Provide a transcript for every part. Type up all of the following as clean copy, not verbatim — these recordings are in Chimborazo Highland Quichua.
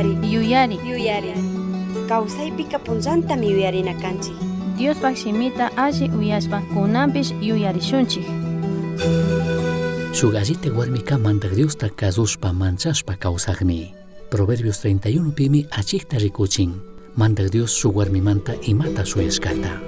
Yuyari. Yuyari. Yuyari. Kawsaypika punllantami yuyarina kanchik. Diospaj shimita alli uyashpa kunanpish yuyarishunchik. Shuk allita warmika Mandaj Diosta kazushpa manchashpa kawsakmi. Proverbios 31 pimi achikta rikuchin. Mandaj Dios shuk warmimanta imata shuyashkata.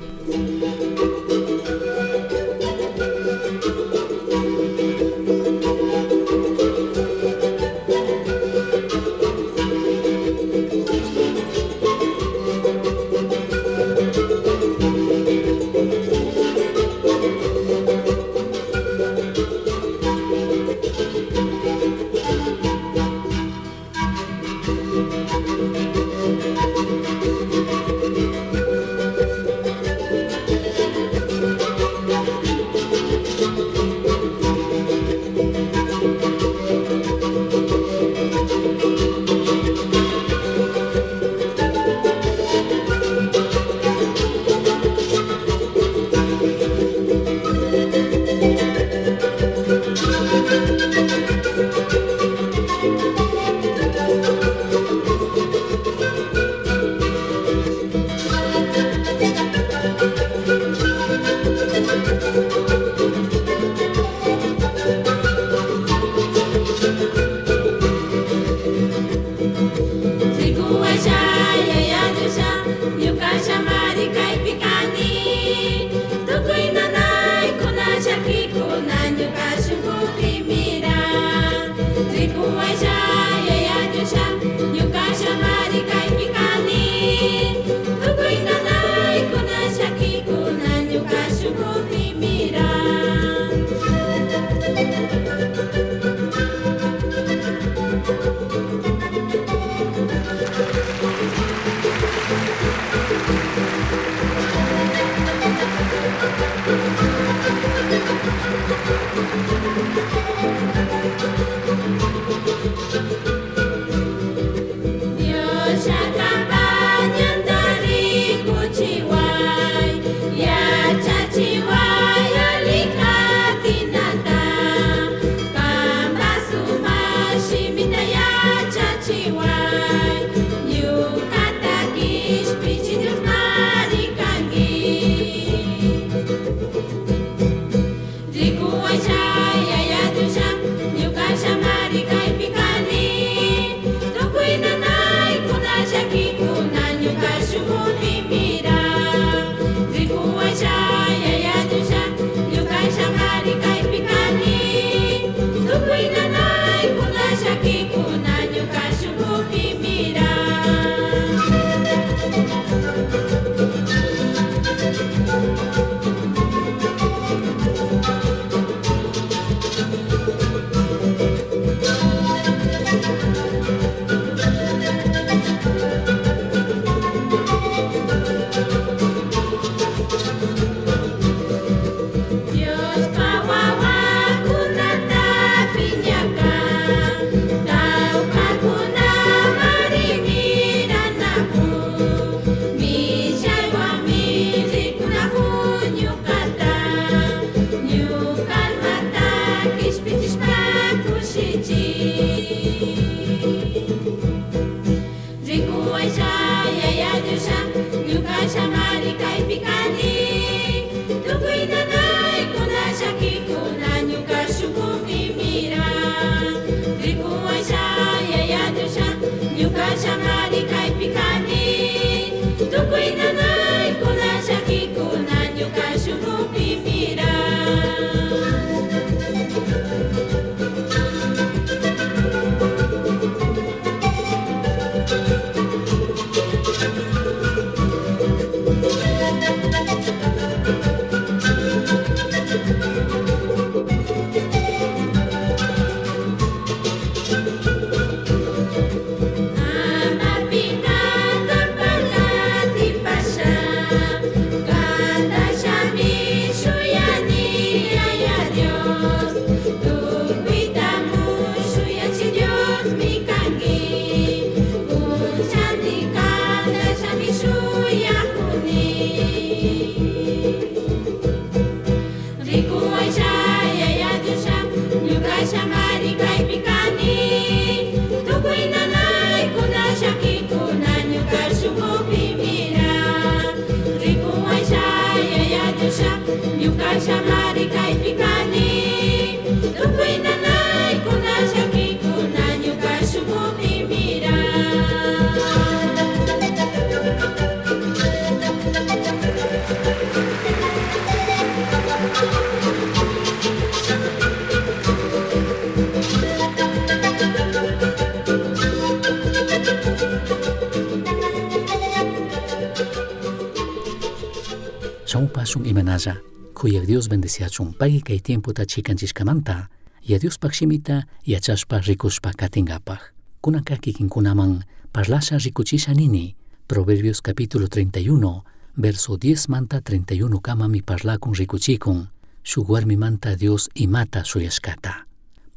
Shamupashun imanalla. Kuyaq Dios bendeciachun pagui kay tiempota chikanchishkamanta ya Diospaq shimita yachashpa rikushpa katingapaq. Kunanka kikinkunaman parlasha rikuchisha nini. Proverbios capítulo 31, verso 10 manta 31 kamami parlakun rikuchikun. Shuk warmimanta Dios imata shuyashkata.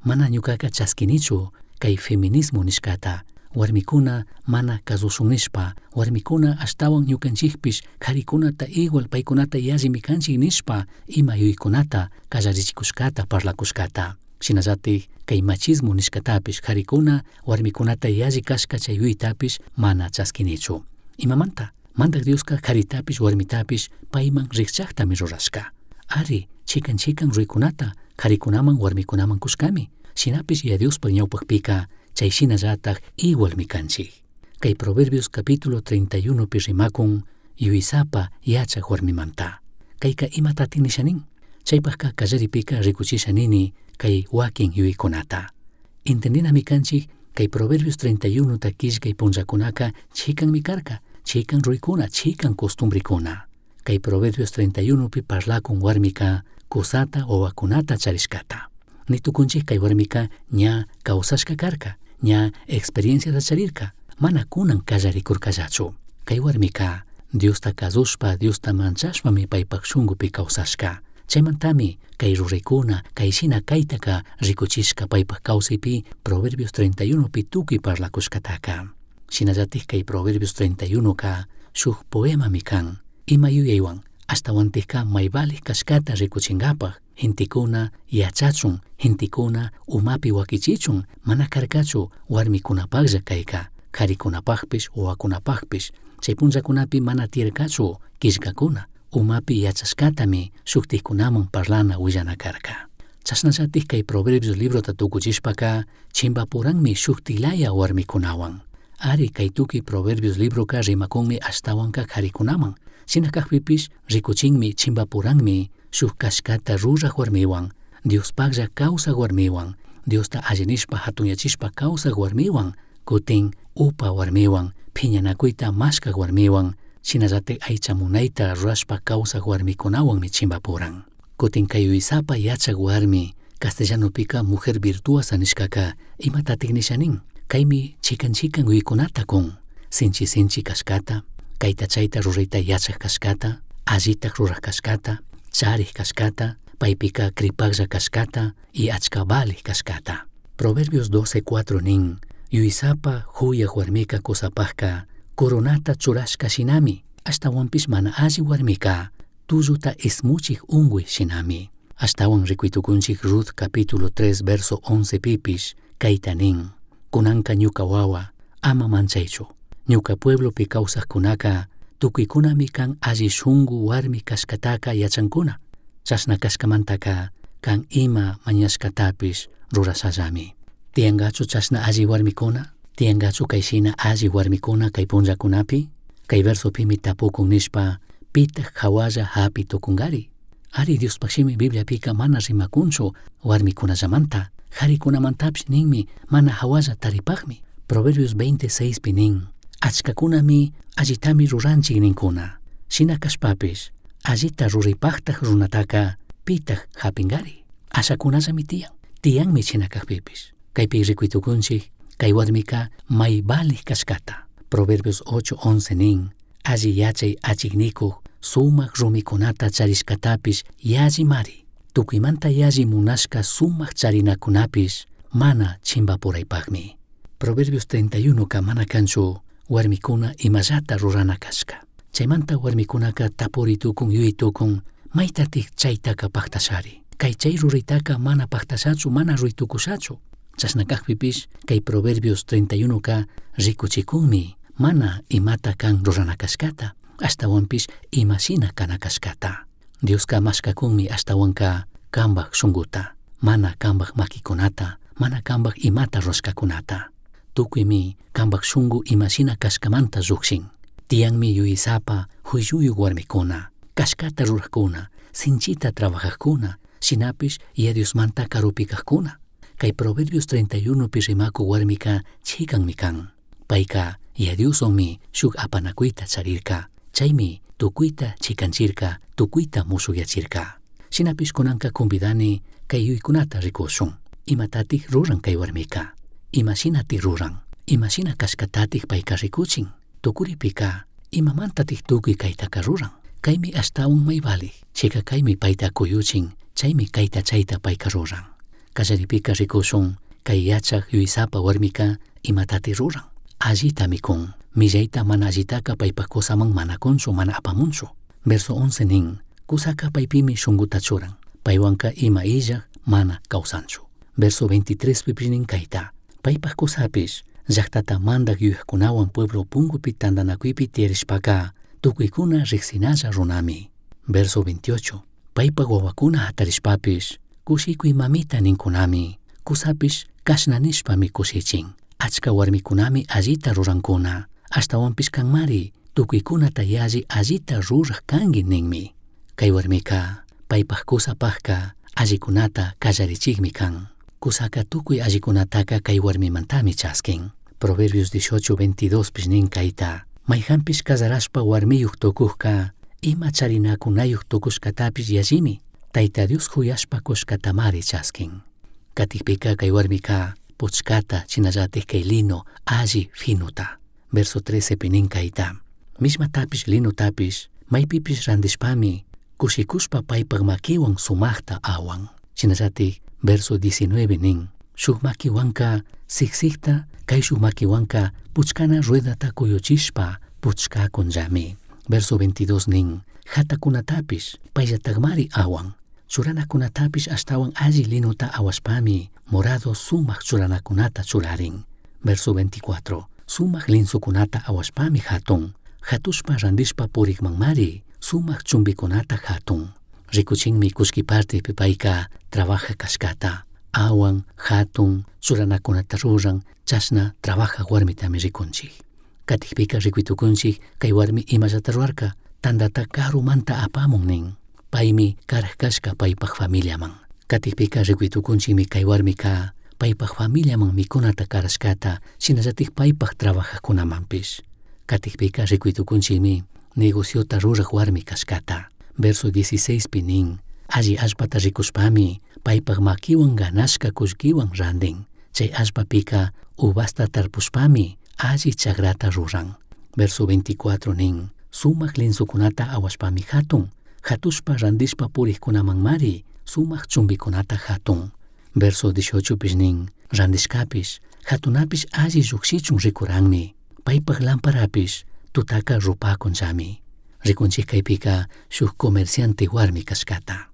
Mana ñukaka chaskinichu kay feminismo nishkata. Warmikuna mana kazushun nishpa, warmikuna ashtawan ñukanchikpish karikunata igual paykunata yallimi kanchik nishpa ima yuykunata kallarichikushkata parlakushkata. Shinallatik kay machismo nishkatapish karikuna warmikunata yalli kashka chay yuytapish mana chaskinichu. Imamanta? Mandak Dioska karitapish warmitapish payman rikchaktami rurashka. Ari, chikan chikan ruykunata karikunaman warmikunaman kushkami. Shinapish ya Diospaq ñawpaqpika chay shinallatak igualmi kanchik. Kay Proverbios capítulo 31 pi rimakun yuysapa yachak warmimanta. Kayka imatatin nisha nin? Chaypaqka kallaripika rikuchisha nini kay wakin yuykunata. Entendinami kanchik kay Proverbios 31 ta killkay punllakunaka chikanmi karka, chikan ruykuna, chikan costumbrikuna. Kay Proverbios 31 pi parlakun warmika kusata wawakunata charishkata. Nitukunchik kay warmika ña kawsashka karka, ña experienciata charirka, mana kunan kallarikurkallachu. Kay warmika Diosta kazushpa, Diosta manchashpami paypak shunkupi kawsashka. Chaymantami kay ruraykuna, kay shina kaytaka rikuchishka paypak kawsaypi Proverbios 31 pi tukuy parlakushkataka. Shinallatik kay Proverbios 31 ka shuk poemami kan. Ima yuyaywan ashtawantikka may valik kashkata rikuchinkapaq gentekuna yachachun, gentekuna umapi wakichichun, mana karkachu warmikunapaqlla kayka, karikunapaqpish, wawakunapaqpish. Chay punllakunapi mana tiyarkachu killkakuna, umapi yachashkatami shuktikkunaman parlana willana karka. Chashnallatik kay Proverbios librota tukuchishpaka chimbapuranmi shuktilaya warmikunawan. Ari kay tukuy Proverbios libroka rimakunmi ashtawanka karikunaman. Shina kakpipish rikuchinmi chimbapuranmi shuk kashkata ruraj warmiwan, Diospaqlla kawsaq warmiwan, Diosta allinishpa hatunyachishpa kawsaq warmiwan, kutin upa warmiwan, phiñanakuyta mashkaq warmiwan, shinallatik aycha munayta rurashpa kawsaq warmikunawanmi chimbapuran. Kutin kay yuysapa yachak warmi, castellanopika mujer virtuosa nishkaka imatatik nisha nin? Kaymi chikan chikan yuykunata kun, sinchi sinchi kashkata, kayta chayta rurayta yachak kashkata, allitak ruraj kashkata, charik kashkata, paypika kripaklla kashkata y achka valik kashkata. Proverbios 12:4 nin, yuysapa huyaq warmika kusapaqka coronata churashka shinami, ashtawanpish mana alli warmika tulluta ismuchik unguy shinami. Ashtawan rikuytukunchik Ruth capítulo 3 verso 11 pipish kayta nin, kunanka ñuka wawa, ama manchaychu, ñuka pueblopi kawsaqkunaka tukuykunami kan alli shunku warmi kashkataka yachankuna, chashna kashkamantaka kan ima mañashkatapish rurashallami. Tiyankachu chashna alli warmikuna? Tiyankachu kayshina alli warmikuna kay punllakunapi? Kay versopimi tapukun nishpa, pitaq hawalla hapi tukunkari? Ari Diospaq shimi Bibliapika mana rimakunchu warmikunallamanta, harikunamantapish ninmi mana hawalla taripaqmi. Proverbios 26 pi nin, achkakunami allitami ruranchik ninkuna. Shina kashpapish, allita ruraypaqtaq runataka pitaq hapinkari? Ashakunallami tiyan, tiyanmi shina kaqpipish. Kaypi rikuytukunchik, kay warmika may valik kashkata. Proverbios 8:11 nin, alli yachay achiknikuq sumaq rumikunata charishkatapish yallimari. Tukuymanta yalli munashka sumaq charinakunapish mana chimbapuraypaqmi. Proverbios 31 ka mana kanchu warmikuna imallata rurana kashka. Chaymanta warmikunaka tapuritukun yuyaytukun maytatik chaytaka paqtashari. Kay chay ruraytaka mana paqtashachu, mana ruytukushachu. Chashna kaqpipish kay Proverbios 31 ka rikuchikunmi mana imata kan rurana kashkata, ashtawanpish imashina kana kashkata. Dioska mashkakunmi ashtawanka kambaq shunkuta, mana kambaq makikunata, mana kambaq imata rurashkakunata. Tukuymi kambaq shunku imashina kashkamanta llukshin. Tiyanmi yuysapa huylluyuq warmikuna, kashkata rurajkuna, sinchita trabajajkuna, shinapish ya Diosmanta karupi kajkuna. Kay Proverbios 31 pi rimaku warmika chikanmi kan. Payka ya Dioswanmi shuk apanakuyta charirka. Chaymi Tucuita chicanchirca, tucuita mushujyachirca. Shinapish kunanka convidani kay yuykunata rikushun. Imatatik ruran kay warmika? Imashinatik ruran? Imashina kashkatatik payka rikuchin? Tukuripika, imamantatik tukuy kaytaka ruran? Kaymi ashtawan may valij, chika kaymi payta kuyuchin, chaymi kayta chayta payka ruran. Kallaripika rikushun, kay yachak yuysapa warmika imatatik ruran? Allita mikun, millayta mana allitaka paypak kusaman mana kunchu, mana apamunchu. Verso 11 nin, kusaka paypimi shunguta churan, paywanka ima illaj mana kawsanchu. Verso 23 pipish nin kayta, paypak kusapish llaktata mandak yuyajkunawan pueblo pungupi tantanakuypi tiyarishpaka tukuykuna riqsinalla runami. Verso 28, paypak wawakuna hatarishpapish kushikuy mamita ninkunami, kusapish kashna nishpami kushichin. Achka warmikunami allita rurankuna, ashtawanpish kanmari tukuykunata yalli allita ruraj kanki ninmi. Kay warmika paypak kusapajka allikunata kallarichikmi kan. Kusaka tukuy allikunataka kay warmimantami chaskin. Proverbios 18, 22 pish nin kayta, mayjanpish kasarashpa warmiyuq tukujka ima charinakunayuq tukushkatapish yallimi, Tayta Dios juyashpa kushkatamari chaskin. Katikpika kay warmika puchkata shinallatik kay lino alli finuta. Verso 13 pi nin kayta, mishmatapish linotapish maypipish randishpami kushikushpa paypak makiwan sumakta awan. Shinallatik verso 19 nin, shuk makiwanka siksikta kayshuk makiwanka puchkana ruedata kuyuchishpa puchkakunllami. Verso 22 nin, hatakunatapish payllatakmari awan. Churanakunatapish ashtawan alli linota awashpami morado sumak churanakunata churarin. Verso 24, sumak linsukunata awashpami hatun. Hatushpa randishpa purikmanmari sumak chumbikunata hatun. Rikuchinmi kullki partepi payka trabaja kashkata. Awan, hatun, churanakunata ruran, chashna trabaja warmitami rikunchik. Katikpika rikuytukunchik kay warmi imallata rurarka, tandata karumanta apamun nin. Paymi karaj kashka paypak familiaman. Katikpika rikuytukunchikmi kay warmika paypak familiaman mikunata karashkata, shinallatik paypak trabajajkunamanpish. Katikpika rikuytukunchikmi negociota ruraj warmi kashkata. Verso 16 pi nin, alli allpata rikushpami paypak makiwan ganashka kullkiwan randin. Chay allpapika uvasta tarpushpami alli chagrata ruran. Verso 24 nin, sumak linsukunata awashpami hatun, hatushpa randishpa purikkunamanmari sumak chumbikunata hatun. Verso 18 pish nin, randishkapish, hatunapish alli llukshichun rikuranmi, paypak lamparapish tutaka rupakunllami. Rikunchik kaypika shuk comerciante warmi kashkata.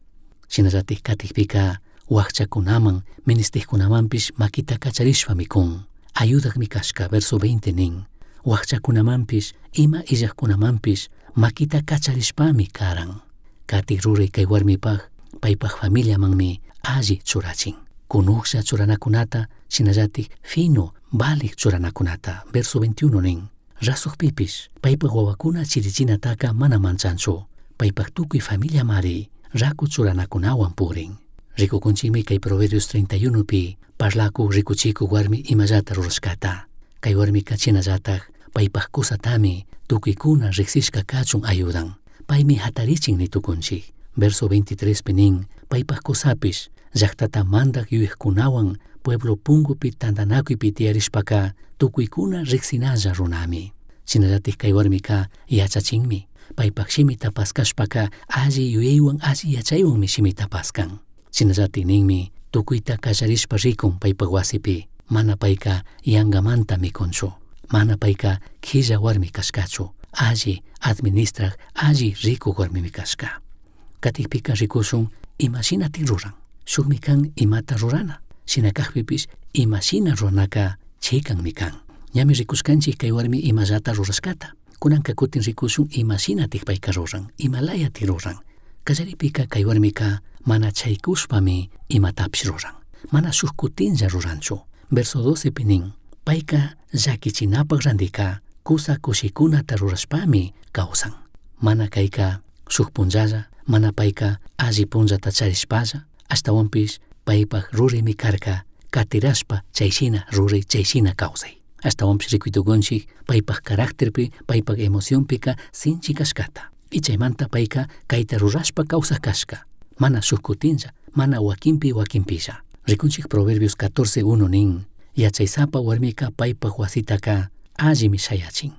Shinallatik katikpika wakchakunaman, ministikkunamanpish makita kacharishpa mikun. Ayudakmi kashka, verso 20 nin, wakchakunamanpish, ima illajkunamanpish makita kacharishpami karan. Katik ruray kay warmipak, paypak familiamanmi alli churachin. Kunuklla churanakunata, shinallatik fino, valik churanakunata. Verso 21 nin, rasukpipish, paypak wawakuna chirichinataka mana manchanchu. Paypak tukuy familiamari raku churanakunawan purin. Rikukunchikmi kay Proverbios 31 pi parlaku rikuchiku warmi imallata rurashkata. Kay warmika shinallatak paypak kusatami tukuykuna riksishka kachun ayudan. Paymi hatarichin nitukunchik. Verso 23 pi nin, paypak kusapish llaktata mandak yuyajkunawan pueblo pungupi tantanakuypi tiyarishpaka tukuykuna riksinalla runami. Shinallatik kay warmika yachachinmi. Paypak shimita paskashpaka alli yuyaywan alli yachaywanmi shimita paskan. Shinallatik ninmi tukuyta kallarishpa rikun paypak wasipi. Mana payka yangamanta mikunchu. Mana payka qhilla warmi kashkachu. Alli administraj, alli rikuk warmimi kashka. Katikpika rikushun imashinatik ruran. Shukmi kan imata rurana. Shina kakpipish imashina ruranaka chikanmi kan. Ñami rikushkanchik kay warmi imallata rurashkata. Kunanka kutin rikushun imashinatik payka ruran, imalayatik ruran. Kallaripika kay warmika mana chaykushpami imatapish ruran. Mana shuk kutinlla ruranchu. Verso 12 pi nin, payka llakichinapak randika kusa kushikunata rurashpami kawsan. Mana kayka shuk punllalla, mana payka alli punllata charishpalla, ashtawanpish paypak ruraymi karka katirashpa chayshina ruray, chayshina kawsay. Ashtawanpish rikuytukunchik paypak carácterpi, paypak emocionpika sinchi kashkata. Y chaymanta payka kayta rurashpa kawsaq kashka. Mana shuk kutinlla, mana wakinpi wakinpilla. Rikunchik Proverbios 14.1 nin, yachaysapa warmika paypaj wasitaka allimi shayachin.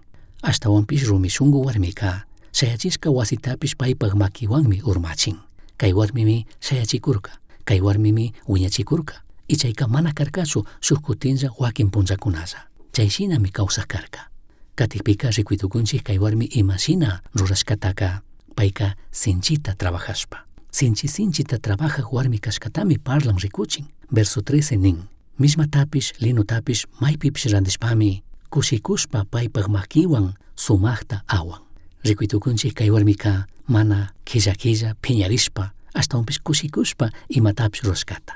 Ashtawanpish rumi shungu warmika shayachishka wasitapish paypaj makiwanmi urmachin. Kay warmimi shayachikurka, kay warmimi wiñachikurka. Y chayka mana karkachu shuk kutinlla wakin punllakunalla. Chay shinami kawsaq karka. Katikpika rikuitukunchik kay warmi imashina rurashkataka payka sinchita trabajashpa. Sinchi sinchita trabajaj warmi kashkatami parlan rikuchin. Verso 13 nin, mishmatapish linotapish maypipish randishpami kushikushpa paypaj makiwan sumajta awan. Rikuitukunchik kay warmika mana killa killa phiñarishpa ashtawanpish kushikushpa imatapish rurashkata.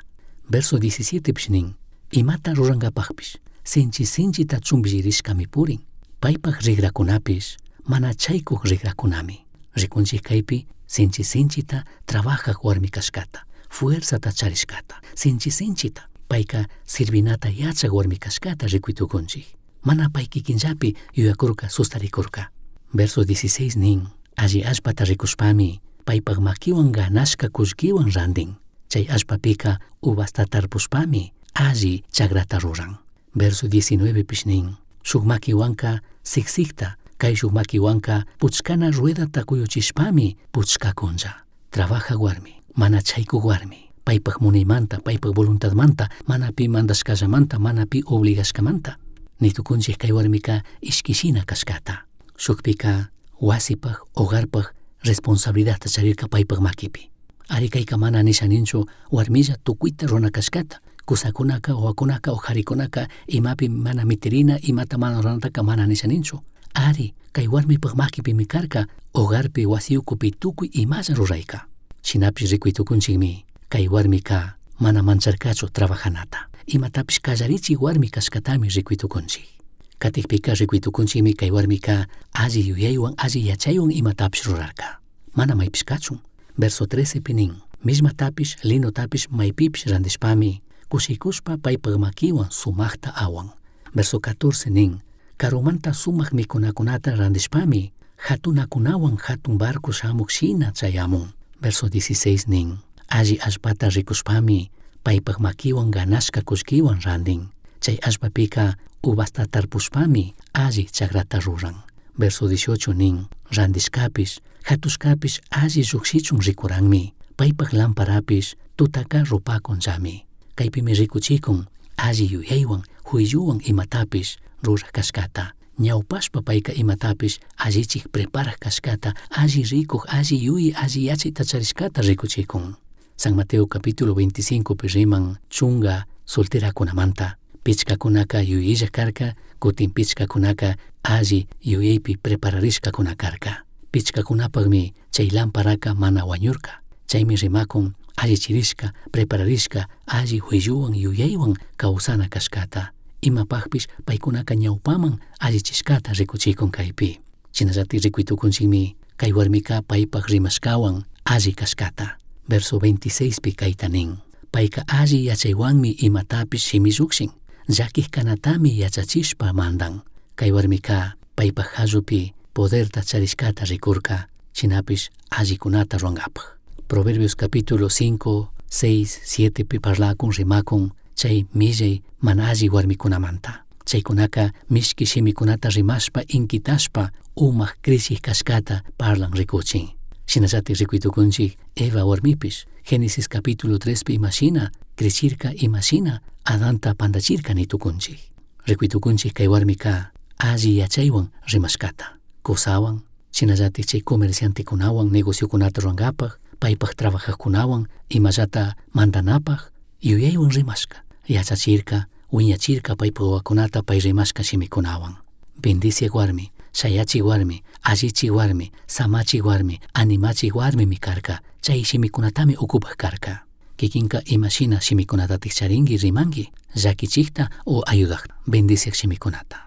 Verso 17 pish nin, imata rurankapajpish sinchi sinchita chumbillirishkami purin. Paypaj rigrakunapish mana chaykuj rigrakunami. Rikunchik kaypi sinchi sinchita trabajaj warmi kashkata, fuerzata charishkata, sinchi sinchita payka sirvinata yachaj warmi kashkata rikuytukunchik. Mana pay kikinllapi yuyakurka sustarikurka. Verso 16 nin, alli allpata rikushpami paypaj makiwan ganashka kullkiwan rantin. Chay allpapika uvasta tarpushpami alli chagrata ruran. Verso 19 pish nin, shuk makiwanka siksikta, kay shuk makiwanka puchkana ruedata kuyuchishpami puchkakunlla. Trabaja warmi, mana chaykuq warmi, paypaj munaymanta, paypaj voluntadmanta, mana pi mandashkallamanta, mana pi obligashkamanta. Nitukunchik kay warmika ishkishina kashkata. Shukpika wasipaj, hogarpaj responsabilidadta charirka paypaj makipi. Ari kayka mana nisha ninchu warmilla tukuyta runa kashkata. Kusakunaka, wawakunaka, harikunaka imapi mana mitirina, imata mana ruranataka mana nisha ninchu. Ari kay warmipaj makipimi karka hogarpi wasi ukupi tukuy imalla rurayka. Shinapish rikuytukunchikmi kay warmika mana mancharkachu trabajanata. Imatapish kallarichi warmi kashkatami rikuytukunchik. Katikpika rikuytukunchikmi kay warmika alli yuyaywan alli yachaywan imatapish rurarka. Mana maypish kachun. Verso 13 pi nin, mishmatapish linotapish maypipish randishpami kushikushpa paypaj makiwan sumajta awan. Verso 14 nin, karumanta sumak mikunakunata randishpami hatunakunawan hatun barco shamuk shina chayamun. Verso 16 nin, alli allpata rikushpami paypaj makiwan ganashka kullkiwan rantin. Chay allpapika uvasta tarpushpami alli chagrata ruran. Verso 18 nin, randishkapish, hatushkapish alli llukshichun rikuranmi. Paypaj lamparapish tutaka rupakunllami. Kaypimi rikuchikun alli yuyaywan huylluwan imatapish ruraj kashkata. Ñawpashpa payka imatapish allichik preparaj kashkata, alli rikuj, alli yuyi, alli yachayta charishkata rikuchikun. San Mateo capítulo 25 pi riman chunga solterakunamanta. Pichkakunaka yuyilla karka, kutin pichkakunaka alli yuyaypi prepararishkakuna karka. Pichkakunapakmi chay lamparaka mana wañurka. Chaymi rimakun allichirishka, prepararishka, alli huylluwan yuyaywan kawsana kashkata. Imapakpish paykunaka ñawpaman allichishkata rikuchikun kaypi. Shinallatik rikuytukunchikmi kay warmika paypaj rimashkawan alli kashkata. Verso 26 pi kayta nin, payka alli yachaywanmi imatapish shimi llukshin, llakij kanatami yachachishpa mandan. Kay warmika paypaj hallupi poderta charishkata rikurka, shinapish allikunata ruwankapaj. Proverbios capítulo 5, 6, 7 pi parlakun rimakun chay millay mana alli warmikunamanta. Chaykunaka mishki shimikunata rimashpa inkitashpa umak krishik kashkata parlan rikuchin. Shinallatik rikuytukunchik Eva warmipish Génesis capítulo 3 pi imashina krishirka imashina Adanta pantachirka nitukunchik. Rikuytukunchik kay warmika alli yachaywan rimashkata. Kusawan, shinallatik chay comerciantekunawan negociokunata ruwankapaj, paypaj trabajajkunawan imallata mandanapaj yuyaywan rimashka, yachachirka, wiñachirka paypaj wawakunata pay rimashka shimikunawan. Bendiciak warmi, shayachik warmi, allichik warmi, samachik warmi, animachik warmimi karka, chay shimikunatami ukupak karka. Kikinka imashina shimikunatatik charinki rimanki, llakichikta o ayudakta, bendiciak shimikunata.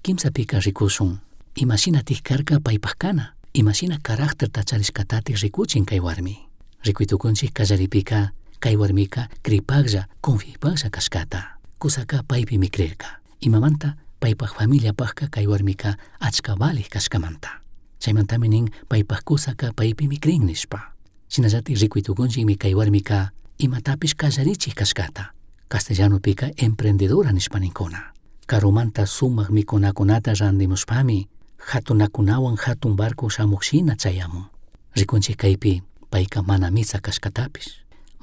Kimsapika rikushun, imashinatik karka paypaj kana, imashina carácterta charishkatatik rikuchin kay warmi. Rikuytukunchik kallaripika, kay warmika kripaklla, confiapaklla kashkata. Kusaka paypimi krirka. Imamanta paypaj familiapajka kay warmika achka valij kashkamanta. Chaimantami nin paipaj cusaca paipimi crin nishpa. Shinallatik ricui tucunchikmi kay warmika imatapish kallarichik kashkata. Castellanopika emprendedora nishpa ninkuna. Karumanta sumak mikunakunata randimushpami hatunakunawan hatun barco shamuq shina chayamun. Rikunchik kaypi payka mana mitsa kashkatapish,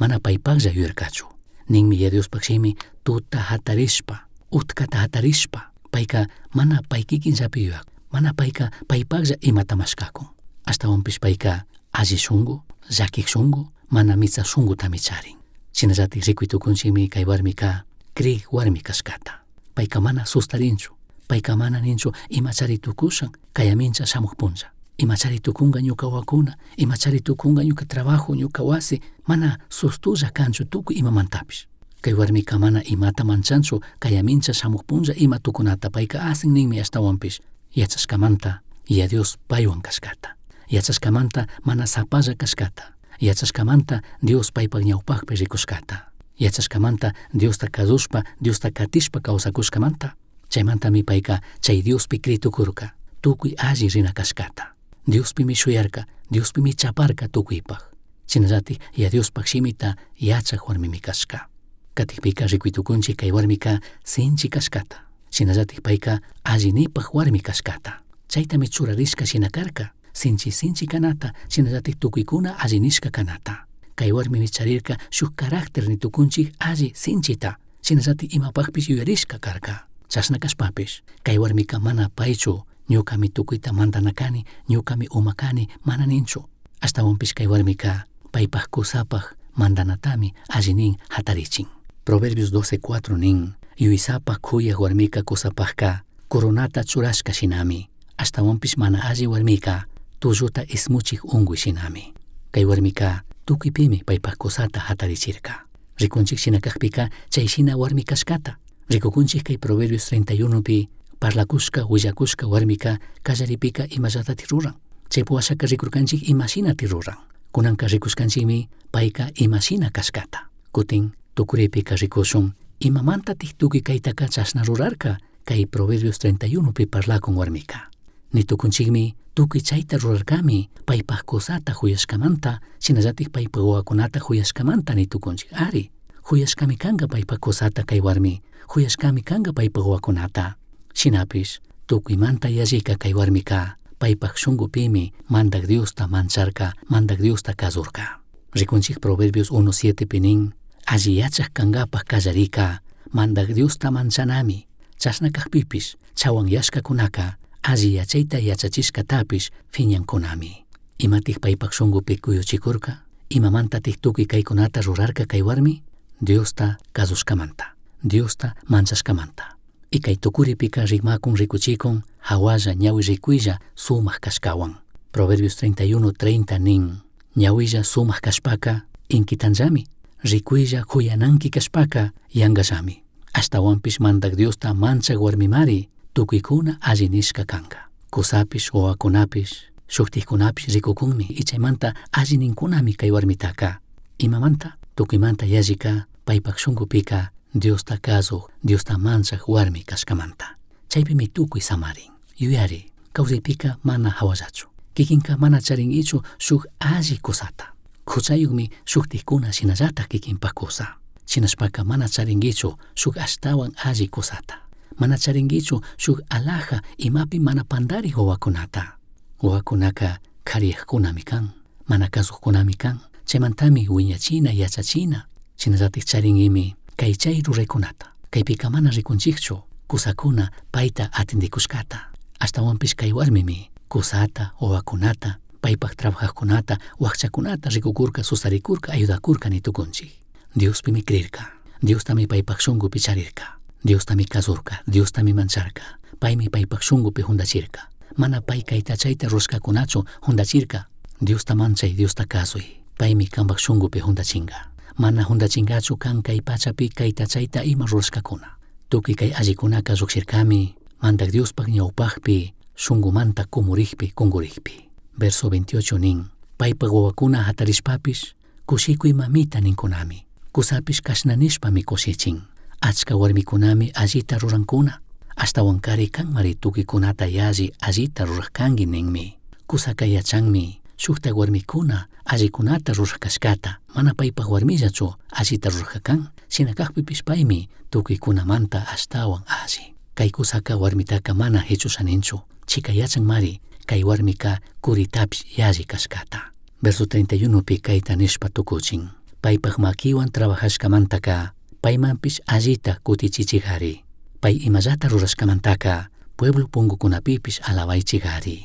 mana paypaklla yuyarkachu. Ninmi Yaya Diospaj shimi tuta hatarishpa, utkata hatarishpa, payka mana pay kikinllapi yuyak, mana payka paypaklla imata mashkakun. Ashtawanpish payka alli shunku, llakik shunku, mana mitsa shunkutami charin. Shinallatik rikuy tukunchikmi kay warmika krik warmi kashkata. Payka mana sustarinchu, payka mana ninchu imachari tukushan kayamincha shamuj punlla. Imachari tukunga ñuka wawakuna, imachari tukunga ñuka trabajo, ñuka wasi, mana sustulla kanchu tukuy imamantapish. Kay warmika mana imata manchanchu kayamincha shamuj punlla ima tukunata, payka asin ninmi ashtawanpish yachashkamanta Yaya Dios paywan kashkata. Yachashkamanta mana sapalla kashkata. Yachashkamanta Dios paypak ñawpakpi rikushkata. Yachashkamanta Diosta kazushpa, Diosta katishpa kawsakushkamanta. Chaymantami payka chay Diospi kritukurka, tukuy alli rina kashkata. Diospimi shuyarka, Diospimi chaparka tukuypak. Shinallatik Yaya Diospaj shimita yachak warmimi kashka. Katikpika rikuy tukunchik kay warmika sinchi kashkata. Shinallatik payka allinipak warmi kashkata. Chaytami churarishka shina karka, sinchi sinchi kanata, shinallatik tukuykuna allinishka kanata. Kay warmimi charirka shuk carácter nitukunchik alli sinchita, shinallatik imapakpish yuyarishka karka. Chashna kashpapish, kay warmika mana paychu, ñukami tukuyta mandana kani, ñukami uma kani, mana ninchu. Ashtawanpish kay warmika paypaj kusapaj mandanatami allinin hatarichin. Proverbios 12:4 nin, yuysapa kuyaj warmika kusapajka coronata churashka shinami, ashtawanpish mana alli warmika tulluta ismuchik unkuy shinami. Kay warmika tukuypimi paypaj kusata hatarichirka. Rikunchik shina kakpika chay shina warmi kashkata. Rikukunchik kay Proverbios 31pi parlakushka willakushka warmika kallaripika imallatati ruran. Chay washaka rikurkanchik imashinati ruran. Kunanka rikushkanchikmi payka imashina kashkata. Kutin tukuripika rikushun imamantatik tukuy kaytaka chashna rurarka kay Proverbios 31pi parlakun warmika. Nitukunchikmi tukuy chayta rurarkami paypaj kusata huyashkamanta, shinallatik paypaj wawakunata huyashkamanta nitukunchik. Ari, huyashkami kanka paypaj kusata kay warmi, huyashkami kanka paypaj wawakunata. Shinapish tukuymanta yallika kay warmika paypaj shunkupimi Mandak Diosta mancharka, Mandak Diosta kasurka. Rikunchik Proverbios 1:7 pi nin, alli yachak kankapaj kallarika, Mandak Diosta manchanami, chashna kakpipish chawanyashkakunaka alli yachayta yachachishkatapish phiñankunami. Imatik paypaj shunkupi kuyuchikurka, imamantatik tukuy kaykunata rurarka kay warmi, Diosta kasushkamanta, Diosta manchashkamanta. Y kay tukuripika rimakun rikuchikun hawalla ñawi rikuylla sumak kashkawan. Proverbios 31:30 nin, ñawilla sumak kashpaka inkitanllami, rikuylla huyananki kashpaka yankallami. Ashtawanpish Mandak Diosta manchak warmimari tukuykuna alli nishka kanka. Kusapish wawakunapish shuktikkunapish rikukunmi y chaymanta alli ninkunami kay warmitaka. Imamanta? Tukuymanta yallika paypak shunkupika Diosta kasuk, Diosta manchak warmi kashkamanta. Chaypimi tukuy samarin. Yuyari, kawsaypika mana hawallachu. Kikinka mana charinkichu shuk alli kusata. Huchayukmi shuktikkuna shinallatak kikinpak kusa. Shinashpaka mana charinkichu shuk ashtawan alli kusata. Mana charinkichu shuk alhaja imapi mana pandarik wawakunata. Wawakunaka kariyakkunami kan, mana kasukkunami kan. Chaymantami wiñachina, yachachina. Shinallatik charinkimi kay chay ruraykunata. Kaypika mana rikunchikchu kusakuna payta atindikushkata. Ashtawanpish kay warmimi kusata, wawakunata, paypak trabajajkunata, wakchakunata rikukurka, susarikurka, ayudakurka nitukunchik. Diospimi creerka, Diostami paypak shunkupi charirka, Diostami kasurka, Diostami mancharka, paymi paypak shunkupi hundachirka. Mana pay kayta chayta rurashkakunachu hundachirka, Diosta manchay, Diosta kasuy, paymi kampak shunkupi hundachinka. Mana hundachinkachu kan kay pachapi kayta chayta ima rurashkakuna. Tukuy kay allikunaka llukshirkami, Mandak Diospaj ñawpakpi, shunkumanta kumurikpi, kunkurikpi. Verso 28 nin, paypak wawakuna hatarishpapish, kushikuy mamita ninkunami. Kusapish kashna nishpami kushichin. Achka warmikunami allita rurankuna. Ashtawankari kanmari tukuykunata yalli allita ruraj kanki ninmi. Cusaca yachanmi shuktak warmikuna allikunata ruraj kashkata, mana paypak warmillachu allita ruraj kan, shina kakpipish paymi tukuykunamanta ashtawan alli. Kay kusaka warmitaka mana hichushaninchu, chika yachanmari kay warmika kuritapish yalli kashkata. Verso 31 pi kayta nishpa tukuchin. Paypak makiwan trabajashkamantaka paymanpish allita kutichichigari. Pay imallata rurashkamantaka pueblo pungukunapipish alabaichigari.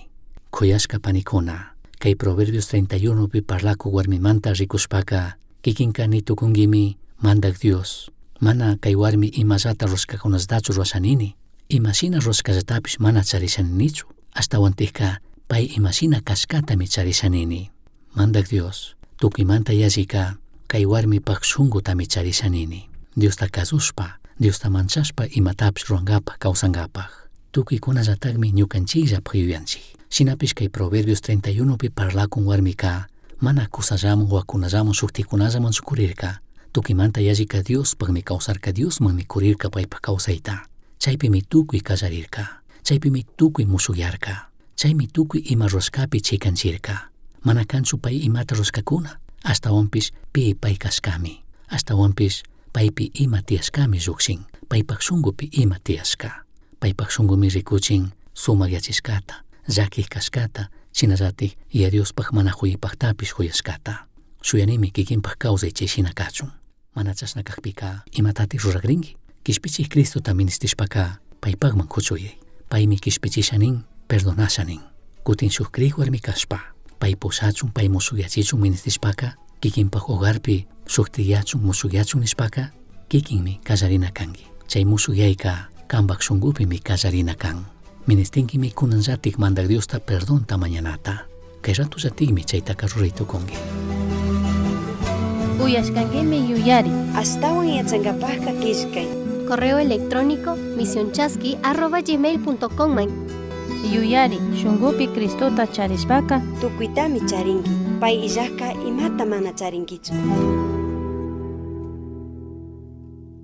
Khuyashka panikuna, kay Proverbios 31 pi parlaku warmimanta rikushpaka kikinka nitukunkimi mandak Dios. Mana kay warmi imallata rurashkakunallatachu rurashanini, imashina rurashkallatapish mana charishaninichu, ashtawantikka pay imashina kashkatami charishanini. Mandak Dios, tukuymanta yallika kay warmipak shunkutami charishanini. Diosta kasushpa, Diosta manchashpa imatapish rurankapak kawsankapak. Tukuykunallatakmi ñukanchikllapaj yuyanchik. Shinapish kay Proverbios 31 pi parlakun warmika mana kusallaman wawakunallaman shuktikunallaman kurirka. Tukuymanta yallika Diospakmi kawsarka, Diosmanmi kurirka paypak kawsayta. Chaypimi tukuy kallarirka. Chaypimi tukuy mushuyarka. Chaymi tukuy ima rurashkapi chikanchirka. Mana kanchu pay imata rurashkakuna, ashtawanpish pi pay kashkami. Ashtawanpish paypi ima tiyashkami llukshin, paypak shunkupi ima tiyashka. Paypak shunkumi rikuchin sumak yachishkata, llakik kashkata, shinallatik Yaya Diospak mana huypaktapish huyashkata. Shuyanimi kikinpak kawsay chay shina kachun. Mana chashna kakpika imatatik rurakrinki. Kishpichik Cristota ministishpaka paypakman kuchuyay. Paymi kishpichisha nin, perdonasha nin. Kutin shuk krik warmi kashpa, pay pushachun, pay mushuyachichun ministishpaka, kikinpak hogarpi shuktiyachun, mushuyachun nishpaka, kikinmi kallarina kanki. Chay mushuyayka kanpak shunkupimi kallarina kan. Ministinkimi kunanllatik mandak Diosta perdonta mañanata. Kay ratullatikmi chaytaka ruray tukunki. Uyashkankimi yuyari. Ashtawan yachankapajka killkay. Correo electrónico misionchasqui@gmail.com man. Yuyari, shunkupi Cristota charishpaka Tukuytami charinki. Pay illajka imata mana charinkichu.